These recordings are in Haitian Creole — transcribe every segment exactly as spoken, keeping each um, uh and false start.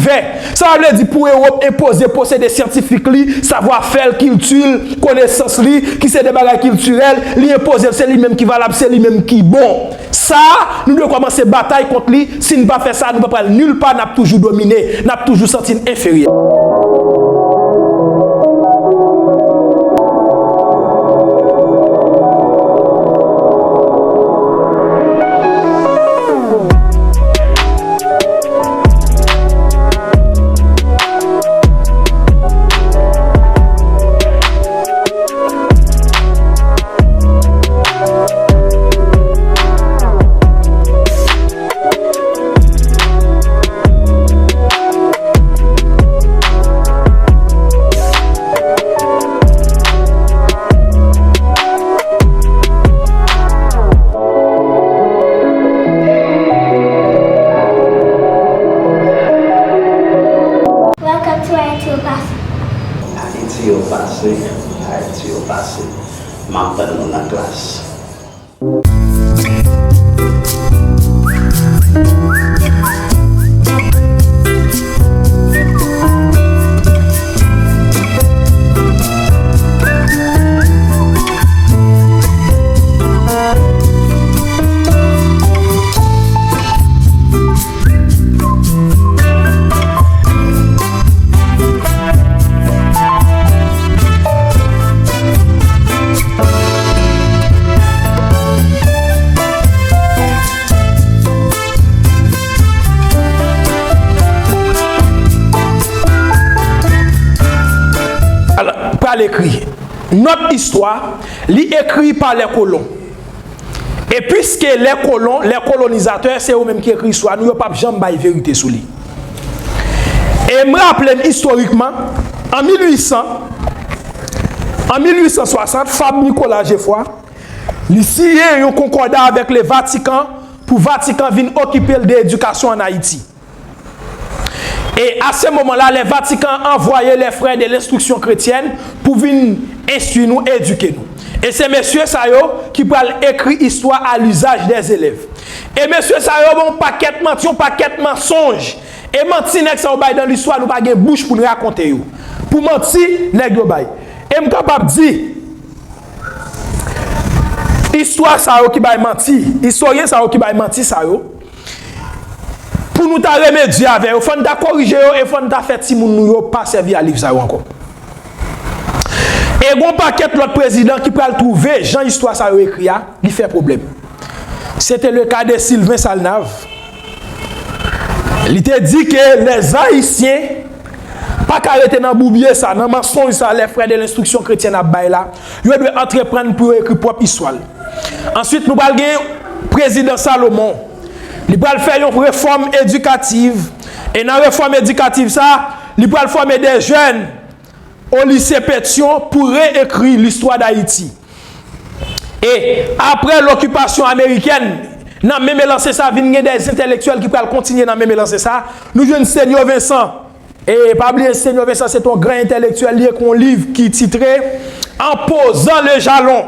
fè. Sa vle di pou Ewòp enpoze posede syantifik li, savwa fè l, kilti l, konesans li, ki se de bagay kiltirèl, li enpoze l, se li menm ki valab, se li menm ki bon. Sa, nou dwe kòmanse batay kont li. Si n pa fè sa, nou pa pral nil pa, n ap toujou domine, n ap toujou santi n enferyè. Welcome to Haiti Au Passé. Ayiti yo pase, Ayiti yo pase. M ap tann nou nan klas. Alò, pral ekri. Nòt istwa, li ekri pa lè kolon. E piske lè kolon, lè kolonizatè, se yo menm ki ekri istwa nou, yo p ap janm bay verite sou li. E m raple n istorikman, an mil uit san, an mil uit san swasant, Fab Nicolas Geffroy, li siyen yon konkòda avèk le Vatican pou Vatican vin okipe l de edikasyon ann Ayiti. E a se moman la, le Vatican anvwaye les Frères de l'Instruction Chrétienne pou vin enstwi nou, edike nou. E se mesye sa yo ki pral ekri istwa à l'usage des élèves. E mesye sa yo ban yon pakèt manti, yon pakèt mansonj. E manti nèg sa yo bay dan listwa, nou pa gen bouch pou n rakonte yo. Pou manti nèg yo bay. E m kapab di, istwa sa yo ki bay manti, istoryen sa yo ki bay manti sa yo, pou nou ta remedye avè yo, fò n ta korije yo e fò n ta fè timoun nou yo pa sèvi a liv sa yo ankò. E gon pakèt lòt prezidan ki pral twouve jan istwa sa yo ekri a, li fè pwoblèm. Se te le ka de Sylvain Salnave. Li te di ke lèzayisyen pa ka rete nan boubye sa, nan mansonj sa, les Frères de l'Instruction Chrétienne ap bay la. Yo dwe antreprann pou yo ekri pwòp istwa l. Answit, nou pral gen prezidan Salomon. Li pral fè yon refòm edikativ. E nan refòm edikativ sa, li pral fòme de jèn o lise Petion pou reekri listwa Dayiti. E apre lokipasyon amerikèn, nan menm elanse sa, vin gen de entèlektyèl ki pral kontinye nan menm elanse sa. Nou jwenn Seigneur Vincent. E pa bliye, Seigneur Vincent se te yon gran entèlektyèl, li ekri yon liv ki titre En posant le jalon.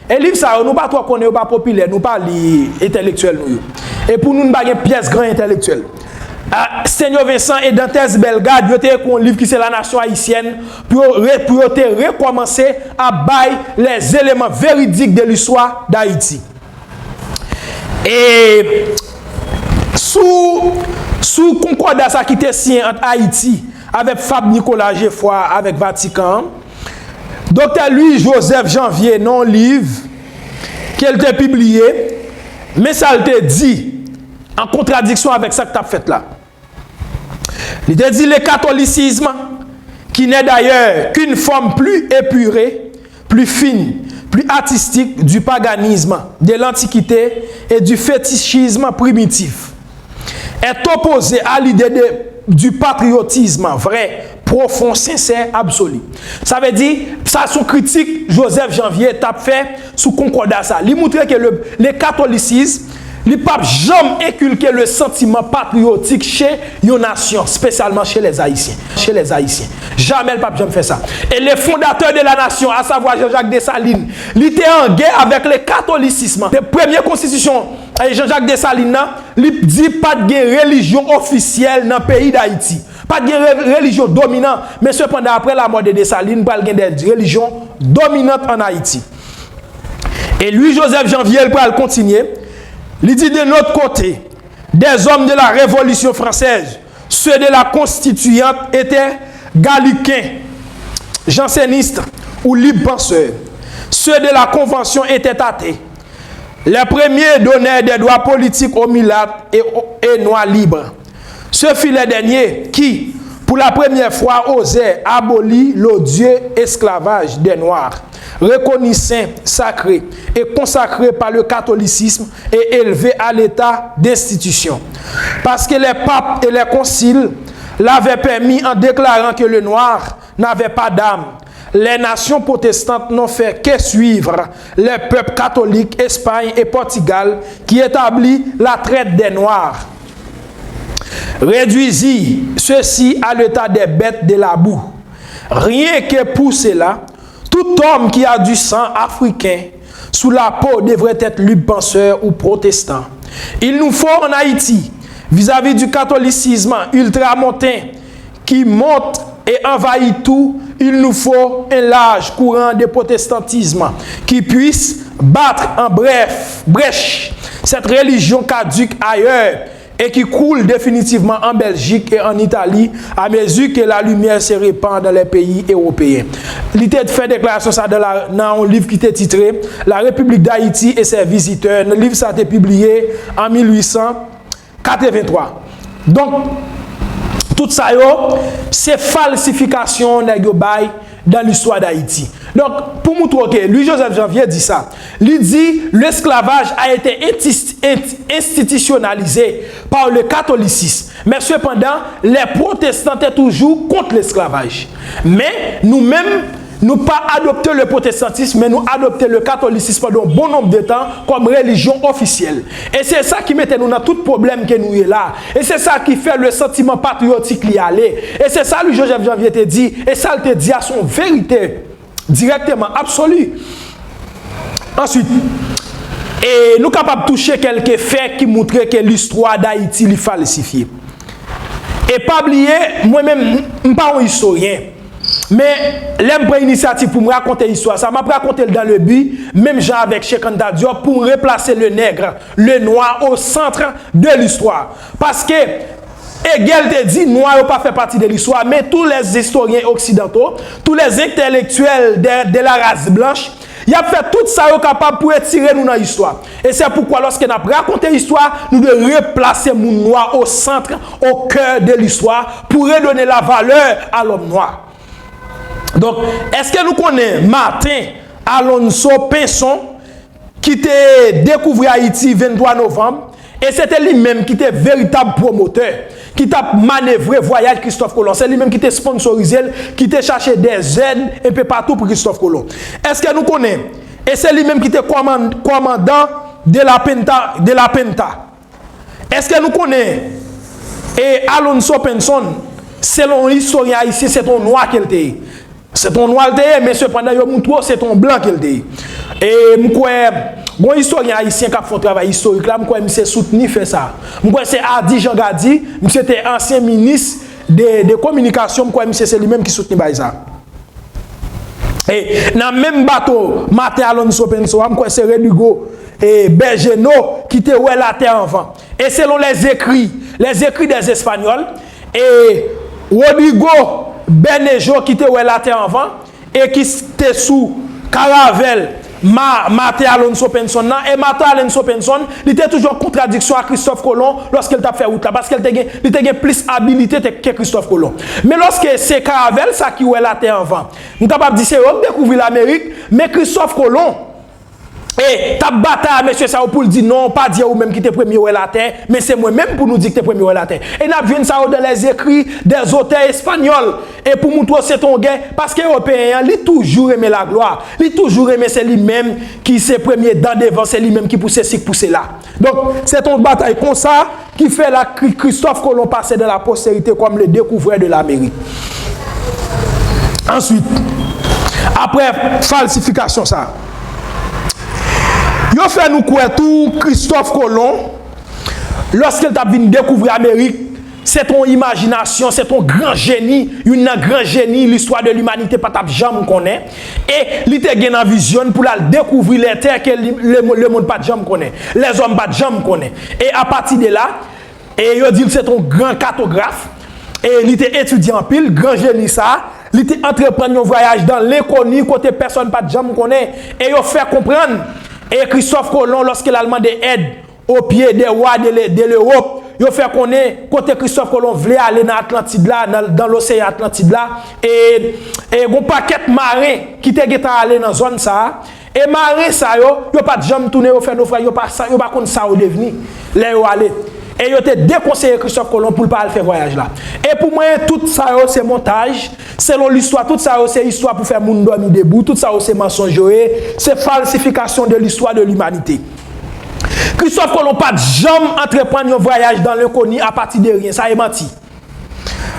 E liv sa yo, nou pa twò konnen, yo pa popilè, nou pa li entèlektyèl nou yo. E pou nou, nou pa gen pyès gran entèlektyèl. Ah, Seigneur Vincent e Dantès Bellegarde, yo te ekri yon liv ki se La Nation Haïtienne, pou yo re-, pou yo te rekòmanse ap bay les éléments véridiques de l'histoire d'Haïti. E sou, sou konkòda sa ki te siyen ant Ayiti avèk Fab Nicolas Geffroy avèk Vatikan an, Doktè Louis Joseph Janvier nan yon liv ke l te pibliye, men sa l te di an kontradiksyon avèk sa k t ap fèt la. Li te di, le catholicisme, qui n'est d'ailleurs qu'une forme plus épurée, plus fine, plus artistique du paganisme de l'Antiquité et du fétichisme primitif, est opposé à l'idée de, du patriotisme vrai, profond, sincère, absolu. Sa vle di, sa se yon kritik Joseph Janvier t ap fè sou konkòda sa. Li montre ke le, le catholicisme, li p ap janm enkilke le sentiment patriotique chez yon nasyon, espesyalman chez les Haïtiens. Chez les Haïtiens. Jamè l p ap janm fè sa. Et les fondateurs de la nation, à savoir Jean-Jacques Dessalines, li te an gè avèk le catholicisme. Te premye konstitisyon, eh, Jean-Jacques Dessalines nan, Li di pa t gen relijyon ofisyèl nan peyi Dayiti. Pa t gen re- relijyon dominan, men sepandan, apre lamò de Desalin, pral gen de relijyon dominant ann Ayiti. E Louis Joseph Janvier, l pral kontinye, li di, de l'autre côté, des hommes de la Révolution française, ceux de la Constituante étaient gallicains, jansénistes ou libres penseurs. Ceux de la Convention étaient athées. Les premiers donnèrent des droits politiques aux mulattes et, et noirs libres. Ce fut les derniers qui, pour la première fois, osèrent abolir l'odieux esclavage des Noirs, reconnu saint, sacré et consacré par le catholicisme et élevé à l'état d'institution. Parce que les papes et les conciles l'avaient permis en déclarant que le noir n'avait pas d'âme. Les nations protestantes n'ont fait que suivre les peuples catholiques, Espagne et Portugal, qui établit la traite des Noirs, réduisit ceux-ci à l'état des bêtes de la boue. Rien que pour cela, tout homme qui a du sang africain sous la peau devrait être libre penseur ou protestant. Il nous faut en Haïti, vis-à-vis du catholicisme ultramontain qui monte et envahit tout, il nous faut un large courant de protestantisme qui puisse battre en bref, brèche cette religion caduque ailleurs et qui coule définitivement en Belgique et en Italie à mesure que la lumière se répand dans les pays européens. Li te fè deklarasyon sa nan yon liv ki te titre La République d'Haïti et ses visiteurs. Liv sa te pibliye an mil ui san katreventwa. Donk, tout sa yo, se falsifikasyon nèg yo bay dans l'histoire d'Haïti. Donk, pou moutre w ke Louis Joseph Janvier di sa, li di, l'esclavage a été institutionnalisé par le catholicisme. Mais cependant, les protestants étaient toujours contre l'esclavage. Men, nou menm, nou pa adopte le protestantisme, men nou adopte le catholicisme pandan yon bon nonb de tan kòm relijyon ofisyèl. E se sa ki mete nou nan tout pwoblèm ke nou ye la. E se sa ki fè le sentiment patriotique li ale. E se sa Louis Joseph Janvier te di, e sa l te di a se yon verite dirèkteman absoli. Answit, e nou kapab touche kèlke fè ki moutre ke listwa Dayiti li falsifye. E pa bliye, mwen menm, m pa yon istoryen. Men, lè m pran inisyativ pou m rakonte istwa sa, m ap rakonte l dans le but, menm jan avèk Cheikh Anta Diop, pou m replase le nègre, le noir au centre de l'histoire. Paske, Hegel te di, nwa yo pa fè pati de listwa, men tous les historiens occidentaux, tous les intellectuels de, de la race blanche, y ap fè tout sa yo kapab pou retire nou nan istwa. E se poukwa, lòske n ap rakonte istwa, nou dwe replase moun nwa au centre, au cœur de l'histoire, pou redone la valeur à l'homme noir. Donk, èske nou konnen Martin Alonso Pinson, ki te dekouvri Ayiti venntwa novanm, e se te li menm ki te veritab pwomotè, ki t ap manevre vwayaj Kristòf Kolon. Se li menm ki te sponsorize l, ki te chache dèzèd enpe patou pou Kristòf Kolon. Èske nou konnen? E se li menm ki te kòman- kòmandan de la Penta, de la Penta. Èske nou konnen, e Alonso Pinson, selon istoryen ayisyen, se t on nwa ke l te ye? Se t on nwa l te ye, men sepandan, yo moutre w se t on blan ke l te ye. E m kwè, gon istoryen ayisyen k ap fè yon travay istorik la, m kwè misye soutni fè sa. M kwè se Ady Jean Gady, misye te ansyen minis de, de kominikasyon, m kwè misye se li menm ki soutni bagay sa. E nan menm bato Martin Alonso Pinson a, m kwè se Rodrigo, e, Bergeno ki te wè latè anvan. E selon les écrits, les écrits des Espagnols, e Rodrigo Bermejo ki te wè latè anvan, e ki s- te sou karavèl Ma- Martin Alonso Pinson nan, e Martin Alonso Pinson, li te toujou an kontradiksyon ak Kristòf Kolon lòske l t ap fè wout la, paske l te gen, li te gen plis abilite te- ke Kristòf Kolon. Men lòske se karavèl sa ki wè latè anvan, m kapab di se yo k dekouvri Lamerik, men Kristòf Kolon, e, t ap batay a mesye sa yo pou l di, non, pa Dye ou menm ki te premye wè latè, men se mwen menm pou nou di ki te premye wè latè. E n ap jwenn sa yo dans les écrits des auteurs espagnols. E pou moutre w se t on gè, paske Ewopeyen an, li toujou renmen laglwa, li toujou renmen se li menm ki se premye dan devan, se li menm ki pouse si, k pouse la. Donk, se t on batay konsa ki fè la Kri- Kristòf Kolon pase dans la postérité comme le découvreur de l'Amérique. Answit, apre falsifikasyon sa, yo fè nou kwè tou Kristòf Kolon, lòske l t ap vin dekouvri Amerik, se t on imajinasyon, se t on gran jeni, youn nan gran jeni listwa de limanite pa t ap janm konnen. E li te gen nan vizyon l pou l al dekouvri lètè ke li- le- lemonn pa t janm konnen, lèzòm pa t janm konnen. E apati de la, e yo di l se t on gran katograf, e li te etidye anpil, gran jeni sa a, li te antreprann yon vwayaj dan lenkoni kote pèsonn pa t janm konnen, e yo fè konprann, e Kristòf Kolon, lòske l al mande èd o pye de wa de le- de Lewòp, yo fè konnen kote Kristòf Kolon vle ale nan Atlantid la, nan dan loseyan Atlantid la, e e gon pakèt maren ki te gentan ale nan zòn sa a, e maren sa yo, yo pa t janm tounen, yo fè nofraj, yo pa sa- yo pa konn sa yo devni lè yo ale. E yo te dekonseye Kristòf Kolon pou l pa al fè vwayaj la. E pou mwen, tout sa yo se montaj, selon listwa, tout sa yo se istwa pou fè moun dòmi debou, tout sa yo se mansonj yo ye, se falsifikasyon de listwa de limanite. Kristòf Kolon pa t janm antreprann yon vwayaj dan lenkoni apati de ryen, sa e manti.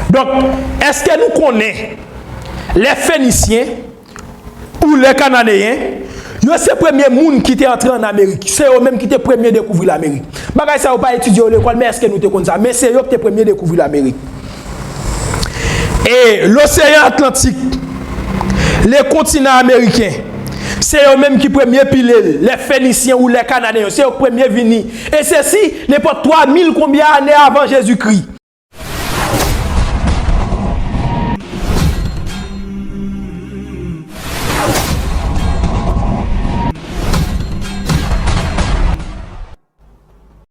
Donk, èske nou konnen lè Fenisyen ou lè Kananeyen, yo se premye moun ki te antre ann Amerik, se yo menm ki te premye dekouvri Lamerik. Bagay sa yo pa etidye yo lekòl, men èske nou te konn sa? Men se yo ki te premye dekouvri Lamerik. E loseyan Atlantik, le kontinan ameriken, se yo menm ki premye pile l, lè Fenisyen ou lè Kananeyen, se yo ki premye vini. E sesi, nenpòt twa mil konbyen ane avan Jezikri.